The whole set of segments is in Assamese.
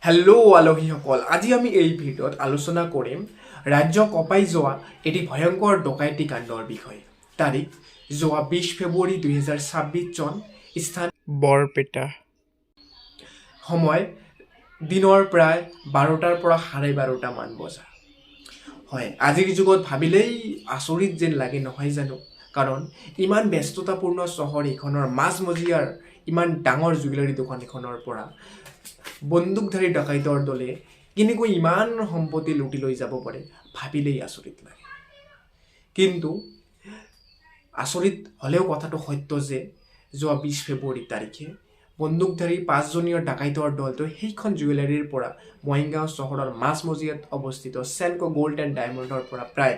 হেল্ল' আলহীসকল, আজি আমি এই ভিডিঅ'ত আলোচনা কৰিম ৰাজ্য কঁপাই যোৱা এটি ভয়ংকৰ ডকাইতি কাণ্ডৰ বিষয়ে। তাৰিখ যোৱা 20 ফেব্ৰুৱাৰী 2026 চন, স্থান বৰপেটা। সময় দিনৰ প্ৰায় 12টাৰ পৰা 12:30মান বজা। হয়, আজিৰ যুগত ভাবিলেই আচৰিত যেন লাগে, নহয় জানো? কাৰণ ইমান ব্যস্ততাপূৰ্ণ চহৰ এইখনৰ মাজমজিয়াৰ ইমান ডাঙৰ জুৱেলাৰী দোকান এখনৰ পৰা বন্দুকধাৰী ডকাইতৰ দলে কেনেকৈ ইমান সম্পত্তি লুটি লৈ যাব পাৰে, ভাবিলেই আচৰিত লাগে। কিন্তু আচৰিত হ'লেও কথাটো সত্য যে যোৱা 20 ফেব্ৰুৱাৰী তাৰিখে বন্দুকধাৰী পাঁচজনীয় ডাকাইতৰ দলটোৱে সেইখন জুৱেলাৰীৰ পৰা, মৰিগাঁও চহৰৰ মাজমজিয়াত অৱস্থিত চেনকো গ'ল্ড এণ্ড ডায়মণ্ডৰ পৰা প্ৰায়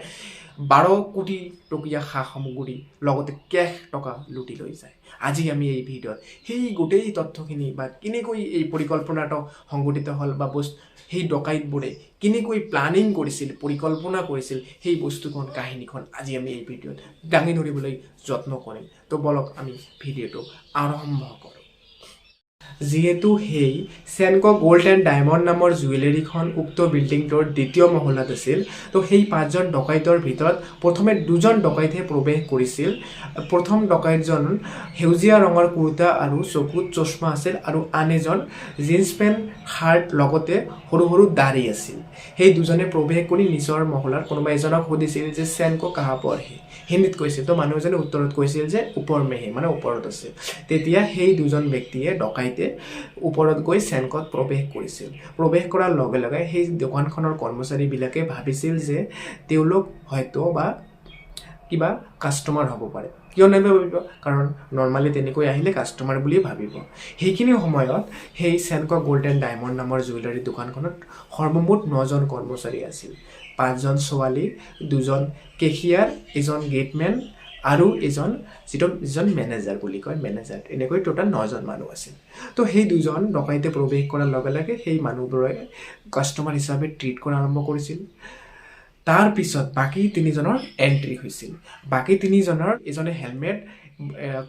12 কোটি টকীয়া সা সামগ্ৰী, লগতে কেশ টকা লুটি লৈ যায়। আজি আমি এই ভিডিঅ'ত সেই গোটেই তথ্যখিনি বা কেনেকৈ এই পৰিকল্পনাটো সংঘটিত হ'ল বা সেই ডকাইতবোৰে কেনেকৈ প্লানিং কৰিছিল, পৰিকল্পনা কৰিছিল, সেই বস্তুখন, কাহিনীখন আজি আমি এই ভিডিঅ'ত দাঙি ধৰিবলৈ যত্ন কৰিম। তো বলক, আমি ভিডিঅ'টো আৰম্ভ কৰোঁ। যিহেতু সেই চেনকো গ'ল্ড এণ্ড ডায়মণ্ড নামৰ জুৱেলাৰীখন উক্ত বিল্ডিংটোৰ দ্বিতীয় মহলাত আছিল, তো সেই পাঁচজন ডকাইতৰ ভিতৰত প্ৰথমে দুজন ডকাইতহে প্ৰৱেশ কৰিছিল। প্ৰথম ডকাইতজন সেউজীয়া ৰঙৰ কুৰ্তা আৰু চকুত চশমা আছিল আৰু আন এজন জীন্স পেণ্ট, শাৰ্ট, লগতে সৰু সৰু দাড়ি আছিল। সেই দুজনে প্ৰৱেশ কৰি নিজৰ মহলাৰ কোনোবা এজনক সুধিছিল যে "চেনকো कहाँ पर है?" হিন্দীত কৈছিল। তো মানুহ এজনে উত্তৰত কৈছিল যে "ऊपर में है", মানে ওপৰত আছে। তেতিয়া সেই দুজন ব্যক্তিয়ে, ডকাইতে ওপৰত গৈ চেনকত প্ৰৱেশ কৰিছিল। প্ৰৱেশ কৰাৰ লগে লগে সেই দোকানখনৰ কৰ্মচাৰীবিলাকে ভাবিছিল যে তেওঁলোক হয়তো বা কিবা কাষ্টমাৰ হ'ব পাৰে। কিয় নাভাবিব? কাৰণ নৰ্মেলি তেনেকৈ আহিলে কাষ্টমাৰ বুলিয়ে ভাবিব। সেইখিনি সময়ত সেই চেনকো গ'ল্ড এণ্ড ডায়মণ্ড নামৰ জুৱেলাৰী দোকানখনত সৰ্বমুঠ নজন কৰ্মচাৰী আছিল। পাঁচজন ছোৱালী, দুজন কেশিয়াৰ, এজন গেটমেন আৰু এজন যিজন মেনেজাৰ বুলি কয়, মেনেজাৰ, এনেকৈ টোটেল নজন মানুহ আছিল। তো সেই দুজন ডকাইতে প্ৰৱেশ কৰাৰ লগে লগে সেই মানুহবোৰে কাষ্টমাৰ হিচাপে ট্ৰিট কৰা আৰম্ভ কৰিছিল। তাৰপিছত বাকী তিনিজনৰ এণ্ট্ৰি হৈছিল। বাকী তিনিজনৰ এজনে হেলমেট,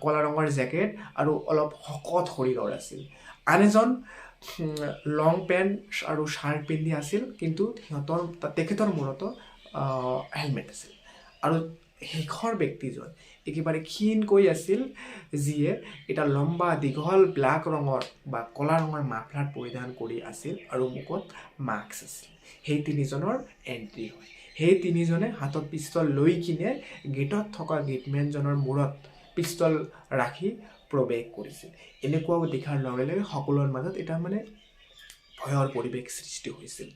ক'লা ৰঙৰ জেকেট আৰু অলপ শকত শৰীৰৰ আছিল। আন এজন লং পেণ্ট আৰু শ্বাৰ্ট পিন্ধি আছিল, কিন্তু তেখেতৰ মূৰতো হেলমেট আছিল। আৰু শেষৰ ব্যক্তিজন একেবাৰে ক্ষীণকৈ আছিল, যিয়ে এটা লম্বা দীঘল ব্লেক ৰঙৰ বা ক'লা ৰঙৰ মাফলাৰ পৰিধান কৰি আছিল আৰু মুখত মাস্ক আছিল। সেই তিনিজনৰ এণ্ট্ৰি হয়। সেই তিনিজনে হাতত পিষ্টল লৈ কিনে গেটত থকা গেটমেনজনৰ মূৰত পিষ্টল ৰাখি প্ৰৱেশ কৰিছিল। এনেকুৱাও দেখাৰ লগে লগে সকলোৰে মাজত এটা মানে ভয়ৰ পৰিৱেশ সৃষ্টি হৈছিল।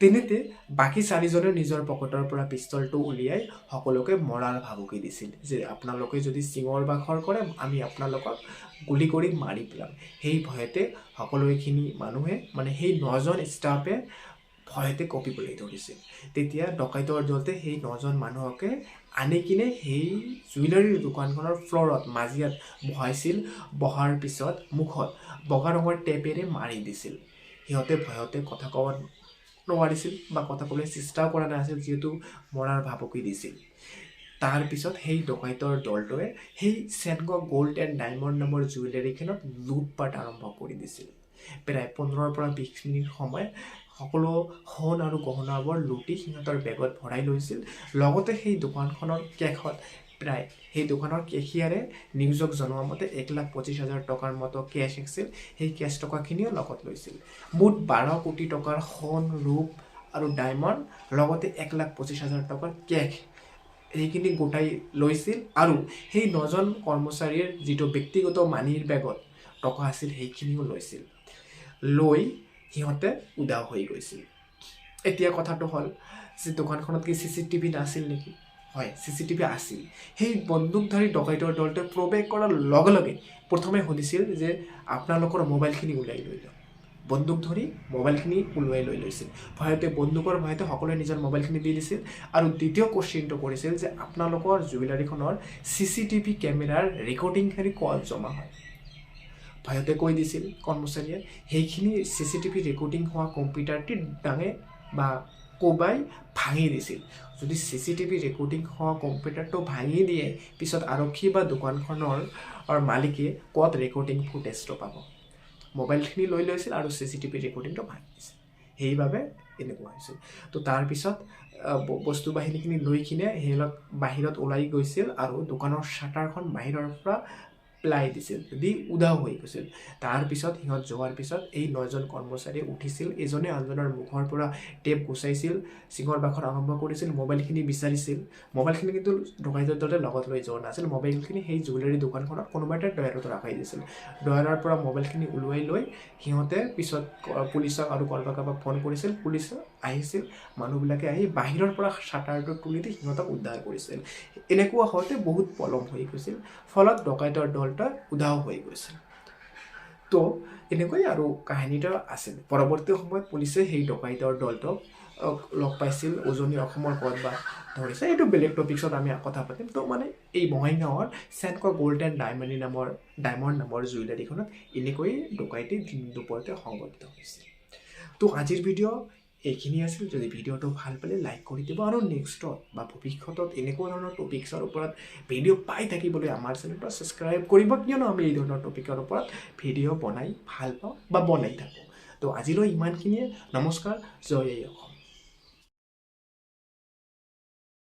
তেনেতে বাকী চাৰিজনে নিজৰ পকেটৰ পৰা পিষ্টলটো উলিয়াই সকলোকে মৰাৰ ভাবুকি দিছিল যে আপোনালোকে যদি চিঞৰ বাখৰ কৰে, আমি আপোনালোকক গুলি কৰি মাৰি পেলাম। সেই ভয়তে সকলোখিনি মানুহে, মানে সেই নজন ষ্টাফে ভয়তে কঁপিবলৈ ধৰিছিল। তেতিয়া ডকাইতৰ দলটোৱে সেই নজন মানুহকে আনি কিনে সেই জুৱেলাৰীৰ দোকানখনৰ ফ্ল'ৰত, মাজিয়াত বহাইছিল। বহাৰ পিছত মুখত বগা ৰঙৰ টেপেৰে মাৰি দিছিল। সিহঁতে ভয়তে কথা ক'ব নোৱাৰিছিল বা কথা ক'বলৈ চেষ্টাও কৰা নাছিল, যিহেতু মৰাৰ ভাবুকি দিছিল। তাৰপিছত সেই ডকাইতৰ দলটোৱে সেই চেনকো গ'ল্ড এণ্ড ডায়মণ্ড নামৰ জুৱেলাৰীখনত লুটপাট আৰম্ভ কৰি দিছিল। প্ৰায় 15ৰ পৰা 20 মিনিট সময় সকলো সোণ আৰু গহনাবোৰ লুটি সিহঁতৰ বেগত ভৰাই লৈছিল। লগতে সেই দোকানখনৰ কেশত প্ৰায়, সেই দোকানৰ কেশিয়াৰে নিউজক জনোৱা মতে 1,25,000 টকাৰ মতো কেছ আছিল। সেই কেছ টকাখিনিও লগত লৈছিল। মুঠ 12 কোটি টকাৰ সোণ, ৰূপ আৰু ডায়মণ্ড, লগতে 1,25,000 টকাৰ কেছ, সেইখিনি গোটাই লৈছিল। আৰু সেই নজন কৰ্মচাৰীৰ যিটো ব্যক্তিগত মানিৰ বেগত টকা আছিল, সেইখিনিও লৈছিল। লৈ সিহঁতে উধাও হৈ গৈছিল। এতিয়া কথাটো হ'ল যে দোকানখনত কি চিচি টিভি নাছিল নেকি? হয়, চিচি টিভি আছিল। সেই বন্দুকধাৰী ডকাইতৰ দলটোৱে প্ৰৱেশ কৰাৰ লগে লগে প্ৰথমে সুধিছিল যে আপোনালোকৰ মোবাইলখিনি ওলাই লৈ লওক। বন্দুক ধৰি মোবাইলখিনি ওলোৱাই লৈ লৈছিল। ভয়তে, বন্দুকৰ ভয়তে সকলোৱে নিজৰ মোবাইলখিনি দি দিছিল। আৰু দ্বিতীয় কুৱেশ্যনটো কৰিছিল যে আপোনালোকৰ জুৱেলাৰীখনৰ চিচি টিভি কেমেৰাৰ ৰেকৰ্ডিংখিনি ক'ত জমা হয়? ভয়তে কৈ দিছিল কৰ্মচাৰীয়ে। সেইখিনি চিচি টিভি ৰেকৰ্ডিং হোৱা কম্পিউটাৰটি ডাঙে বা কোবাই ভাঙি দিছিল। যদি চিচি টিভি ৰেকৰ্ডিং হোৱা কম্পিউটাৰটো ভাঙি দিয়ে, পিছত আৰক্ষী বা দোকানখনৰ মালিকে ক'ত ৰেকৰ্ডিং ফুটেজটো পাব? মোবাইলখিনি লৈ লৈছিল আৰু CCTV ৰেকৰ্ডিংটো ভাঙি দিছিল। সেইবাবে এনেকুৱা হৈছিল। তো তাৰপিছত বস্তু বাহিনীখিনি লৈ কিনে সেইবিলাক বাহিৰত ওলাই গৈছিল আৰু দোকানৰ শ্বাটাৰখন বাহিৰৰ পৰা পেলাই দিছিল, দি উধাও হৈ গৈছিল। তাৰপিছত সিহঁত যোৱাৰ পিছত এই 9জন কৰ্মচাৰীয়ে উঠিছিল, এজনে আনজনৰ মুখৰ পৰা টেপ গুচাইছিল, চিঞৰ বাখৰ আৰম্ভ কৰিছিল, মোবাইলখিনি বিচাৰিছিল। মোবাইলখিনি কিন্তু ডকাইতৰ দলে লগত লৈ যোৱা নাছিল, মোবাইলখিনি সেই জুৱেলাৰী দোকানখনত কোনোবা এটা ডয়াৰত ৰখাই দিছিল। ডয়াৰৰ পৰা মোবাইলখিনি ওলোৱাই লৈ সিহঁতে পিছত পুলিচক আৰু কাৰোবাক কাৰোবাক ফোন কৰিছিল। পুলিচ আহিছিল, মানুহবিলাকে আহি বাহিৰৰ পৰা শ্বাটাৰটো তুলি দি সিহঁতক উদ্ধাৰ কৰিছিল। এনেকুৱা হওঁতে বহুত পলম হৈ গৈছিল, ফলত ডকাইতৰ দলটা উধাও হৈ গৈছিল। তো এনেকৈ আৰু কাহিনীটো আছিল। পৰৱৰ্তী সময়ত পুলিচে সেই ডকাইতৰ দলটোক লগ পাইছিল, উজনি অসমৰ ক'ত বা ধৰিছে, এইটো বেলেগ টপিকছত আমি কথা পাতিম। তো মানে এই বঙাইগাঁৱৰ চেনকো গ'ল্ড এণ্ড ডায়মণ্ড নামৰ জুৱেলাৰীখনত এনেকৈয়ে ডকাইতি দিন দুপৰতে সংঘটিত হৈছিল। তো আজিৰ ভিডিঅ' এইখিনি আছিল। যদি ভিডিঅ'টো ভাল পালে লাইক কৰি দিব আৰু নেক্সটত বা ভৱিষ্যতত এনেকুৱা ধৰণৰ টপিকছৰ ওপৰত ভিডিঅ' পাই থাকিবলৈ আমাৰ চেনেলটো ছাবস্ক্ৰাইব কৰিব, কিয়নো আমি এই ধৰণৰ টপিকৰ ওপৰত ভিডিঅ' বনাই ভাল পাওঁ বা বনাই থাকোঁ। তো আজিলৈ ইমানখিনিয়ে। নমস্কাৰ, জয় আই অসম।